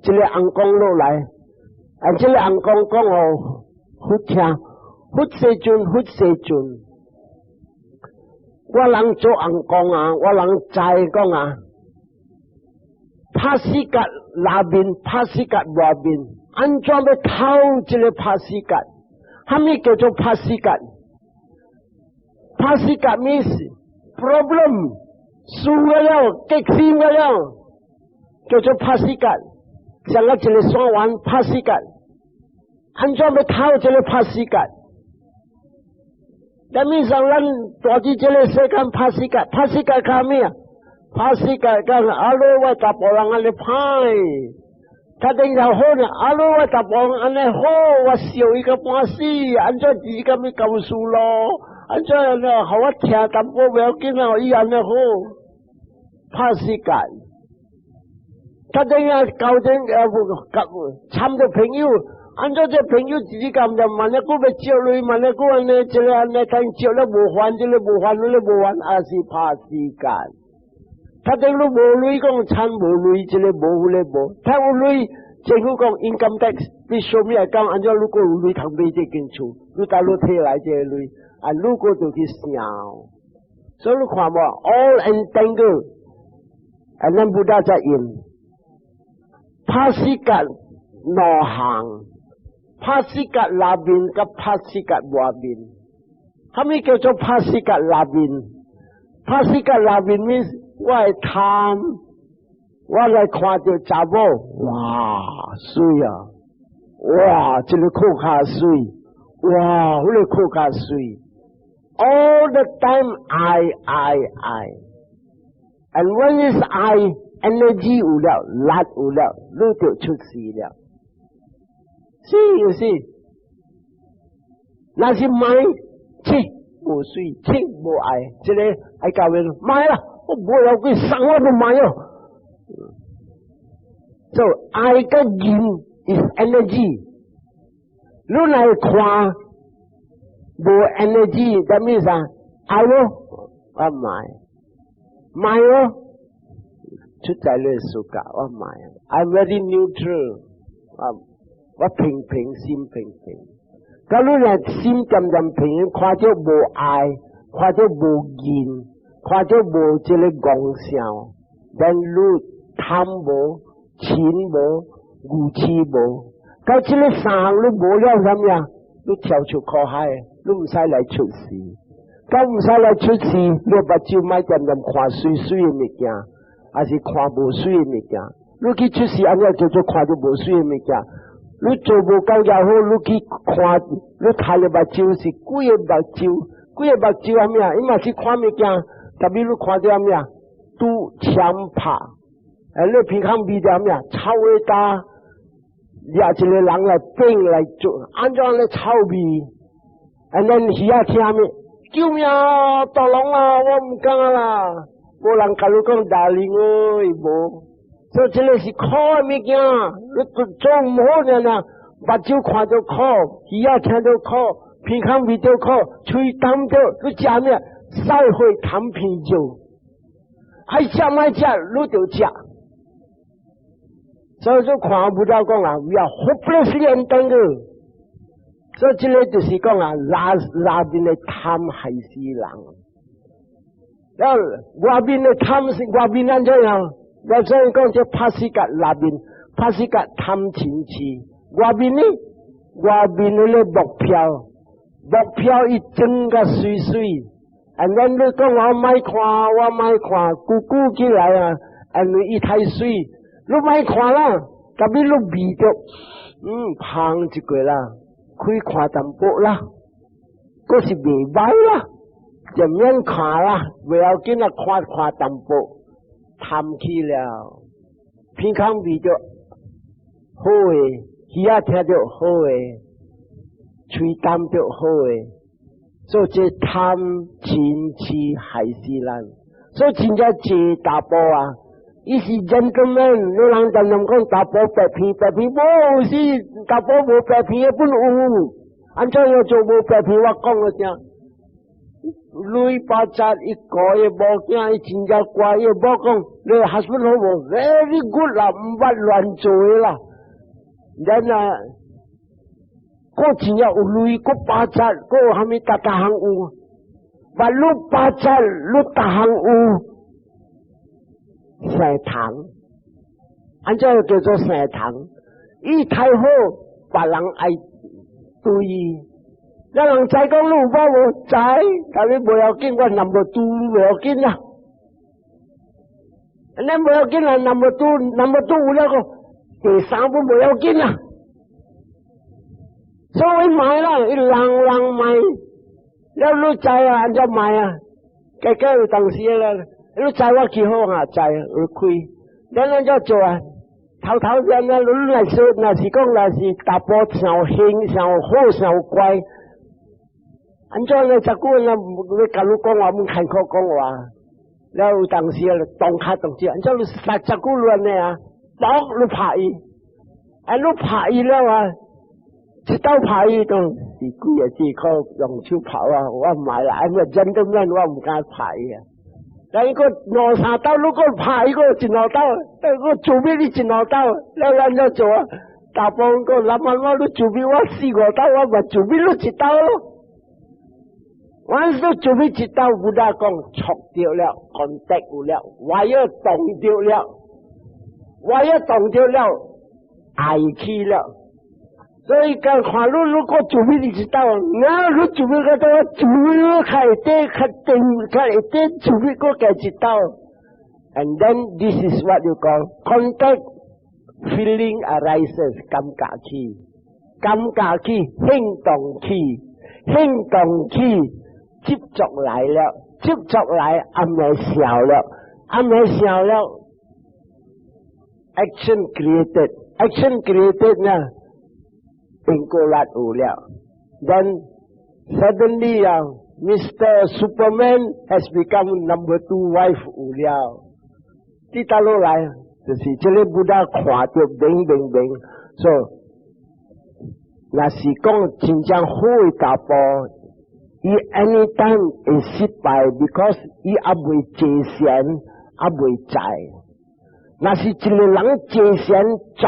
一个尪公落來，啊，這个尪公講予佛聽。佛世尊，佛世尊，我人做尪公啊，我人知講啊，拍死結內面，拍死結外面，按怎欲透這个拍死結？蝦米叫做拍死結？拍死結 means problem，輸了，激心了，叫做拍死結。像我一个山丸拍死結，按怎欲透這个拍死結？表面上咱蹛佇這个世間拍死結，拍死結較咩啊？拍死結講啊，囉我查埔人按呢歹，較頂頭好呢，啊囉我查埔人按呢好，我笑伊個半死，按怎字咁樣教書咯？按怎呢？予我聽淡薄無要緊啊，伊按呢好，拍死結。較頂啊，交頂啊，參著朋友。按怎這朋友自己咁就問一個欲借鐳，問一個按呢，這个按呢，等借了無還，這个無還，那個無還，也是拍死結。他等你無鐳講參無鐳，這个無，彼个無。他有鐳，政府講 income tax，你說明講按怎如果有鐳通買這間厝，你倒你提來這個鐳，啊，如果就去想。所以你看無，all entangled，啊，咱 Buddha 才用拍死結兩項。拍死結內面佮拍死結外面，蝦米叫做拍死結內面？拍死結內面 means 我會貪，我來看著查某，哇，媠啊！哇，這个閣較媠，哇，彼个閣較媠。All the time I I I，and when is I energy 有了，力有了，你就出事了。是有是，若是賣，切無媠，切無愛，這个愛教人賣啦，我無要緊，送我都賣哦。So 愛佮見 is energy，你來看無 energy，that means 啊，愛無？我賣，賣哦，出在你暑假我賣，I'm very neutral，啊。我平平心平平，假如若心漸漸平，看著無愛，看著無見，看著無這个戇想，then 你貪無、嗔無、愚痴無，到這个三項你無了啥物啊？你跳出苦海。你毋使來出世。敢毋使來出世，你目睭莫恬恬看媠媠的物件，還是看無媠的物件。你去出世，按呢叫做看著無媠的物件。你做無夠也好，你去看，你睇的目睭是幾个目睭，幾个目睭啥物啊？伊嘛是看物件，特別你看著啥物啊？拄槍拍，哎，你鼻孔味著啥物啊？臭味焦，掠一个人來變來做，按怎咧臭味？And then 耳仔聽咩？救命！大龍啊，我毋敢啦，無人共你講 darling 哎，無。所以這个是苦的物件，你做毋好爾爾，目睭看著苦，耳仔聽著苦，鼻孔味著苦，喙澹著，你食咩？賽會痰皮肉，愛食莫食，你就食。所以說看 Buddha 講啊，we are hopelessly entangled。所以這个就是講啊，內內面的貪害死人。然後外面的貪是外面按怎樣？我所以講這拍死甲內面，拍死甲貪嗔痴。外面呢？外面那个目標，目標伊裝甲媠媠。And then 你講我莫看，我莫看，久久起來啊，因為伊太媠，你莫看啦，特別你味著，芳一個啦，開看淡薄啦，閣是袂歹啦，就免看啦，袂要緊啊，看看淡薄，貪去了，鼻孔味著好的，耳仔聽著好的，喙澹著好的。所以這貪嗔痴害死人，所以真正濟查埔啊！伊是 gentleman，你人常常講查埔白片白片，無是查埔無白片的本有，按怎樣做無白片？我講了聽。鐳八十一個伊某囝，伊真正乖，伊某講你 husband 好無？Very good 啦，毋捌亂做的啦。然啊，閣真正有鐳，閣八十，閣有蝦米逐逐項有，但你八十，你逐項有。生蟲，按怎叫做生蟲？伊太好，別人愛對伊。有人知講你有某無？知，但你無要緊，我 number two 無要緊啦。你無要緊啦，number two，number two 有了個第三步無要緊啦。所以買啦，伊人人買，了你知啊？按怎買啊？計計有當時啦。你知我幾好啊？知，有開，咱按怎做啊？頭頭先啊，你若說，若是講若是查埔上興、上好、上乖，按怎呢？這久啊，欲共你講話，毋開口講話，了有當時啊，動較動少，按怎你殺這久亂的啊？搏你拍伊，啊你拍伊了啊？一刀拍伊都是幾個字靠用手拍啊！我毋愛啦，按怎 gentleman 我毋敢拍伊啊。但伊閣兩三刀，你閣拍伊個一兩刀，我做咩你一兩刀？了按怎做啊？查埔講，老媽媽你做咩我四五刀，我嘛做咩你一刀咯？我說做咩一刀，Buddha 講戳著了，contact 有了，wire 動著了，wire 動著了，愛去了。所以講看你如果做咩你一刀，那你做咩個刀，做咩較會短較定較會短，做咩閣加一刀。And then this is what you call contact feeling arises，感覺起，感覺起，行動起，行動起，執著來了，執著來，暗暝想了，暗暝想了，action created，action created 呢？因果力有了，then suddenly 啊，Mr. Superman has become number two wife 有了，佇倒落來，就是這个 Buddha 看著明明明，so 若是講真正好的查埔，伊 anytime 會失敗，because 伊猶未坐禪，猶未知。若是一个人坐禪知，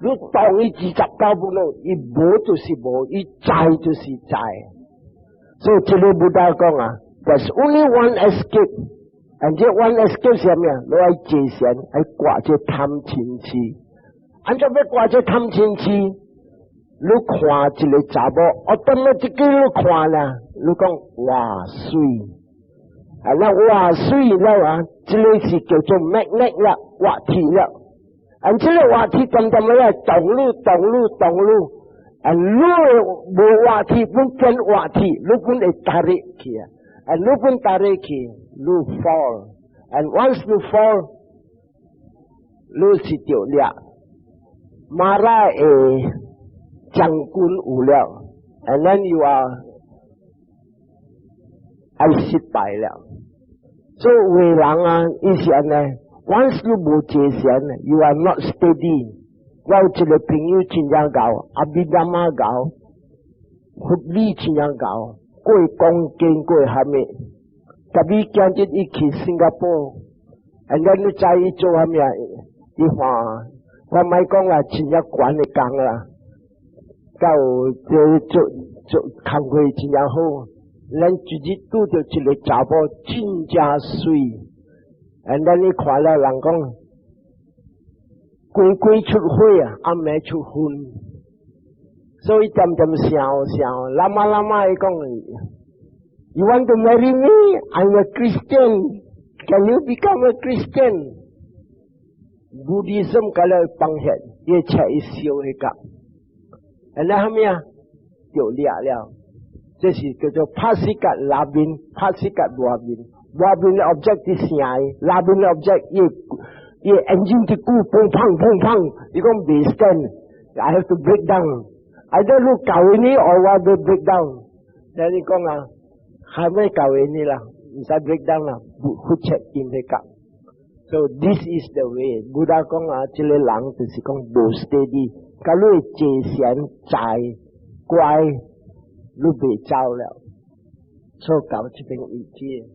你當伊二十刀不落，伊無就是無，伊知就是知。所以這个 Buddha 講啊，There's only one escape，and 這 one escape 是啥物啊？你愛坐禪，愛割這貪嗔痴。按怎欲割這貪嗔痴？你看一个查某，我當了這個你看啦，你講哇媠，啊那哇媠了啊，這個是叫做 magnet 啦，活鐵了。啊，這個活鐵漸漸來動你動你動你，啊，你無活鐵本變活鐵，你本會 tarik 去啊，啊，你本 tarik 去，你 fall，and once you fall，你是著掠，Mara 的將軍有了，and then you are 愛失敗了。所以有的人啊，伊是按呢，once 你無坐禪，you are not steady。我有一個朋友真正𠢕，Abhidhamma 𠢕，佛理真正𠢕，過講經過蝦米，特別今日伊去新加坡，and then 你知伊做蝦米啊？伊話我莫講啦，真正懸的工啦，到這做做工課真正好。咱一日拄著一個查某真正媠，and then 你看了人講，規規出火啊，暗暝出雲，所以漸漸想想，諗啊諗啊，伊講，You want to marry me? I'm a Christian. Can you become a Christian? Buddhism 甲了放下，伊車伊燒彼個，and 後尾啊，就掠了。這是叫做拍死甲內面，拍死甲外面，外面的 object 佇聲，內面的 object 伊伊 engine 佇鼓砰砰砰砰，伊講袂 stand，I have to break down。either 你教你，or 我都 break down。那你講啊，還沒教你啦，毋使 break down 啦，佛切見彼個。So this is the way。Buddha 講啊，這個人就是講無 steady，假如坐禪在乖，你袂走了，所以到這邊為止。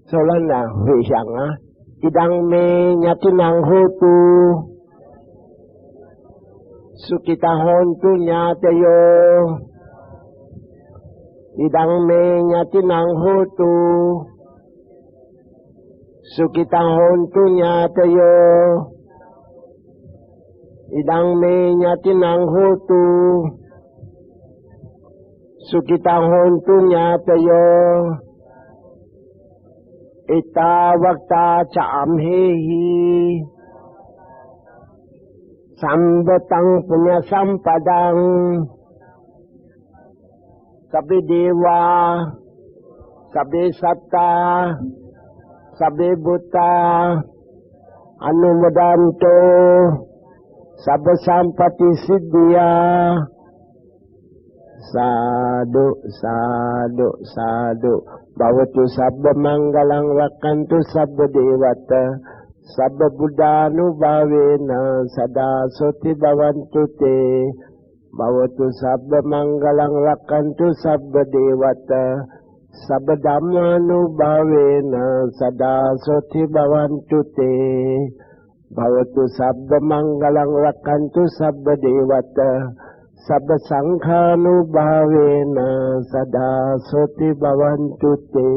所以咱啊回向啊，idam me ñātinam hotu， sukhita hontu ñātayo，idam me ñātinam hotu， sukhita hontu ñātayo，idam me ñātinam hotu， sukhita hontu ñātayo。 Ettavata ca amhehi sambhatam puñña sampadam sabbe deva sabbe satta sabbe bhuta anumodantu sabba sampatti siddhiya. Sadhu, sadhu, sadhu. Bhavatu sabba mangalam rakkhantu sabba devata sabba buddhanubhavena sada soti bhavantu te. Bhavatu sabba mangalam rakkhantu sabba devata sabba dhammanubhavena sada soti bhavantu te. Bhavatu sabba mangalam rakkhantu sabba devata sabba sanghanubhavena sada soti bhavantu te.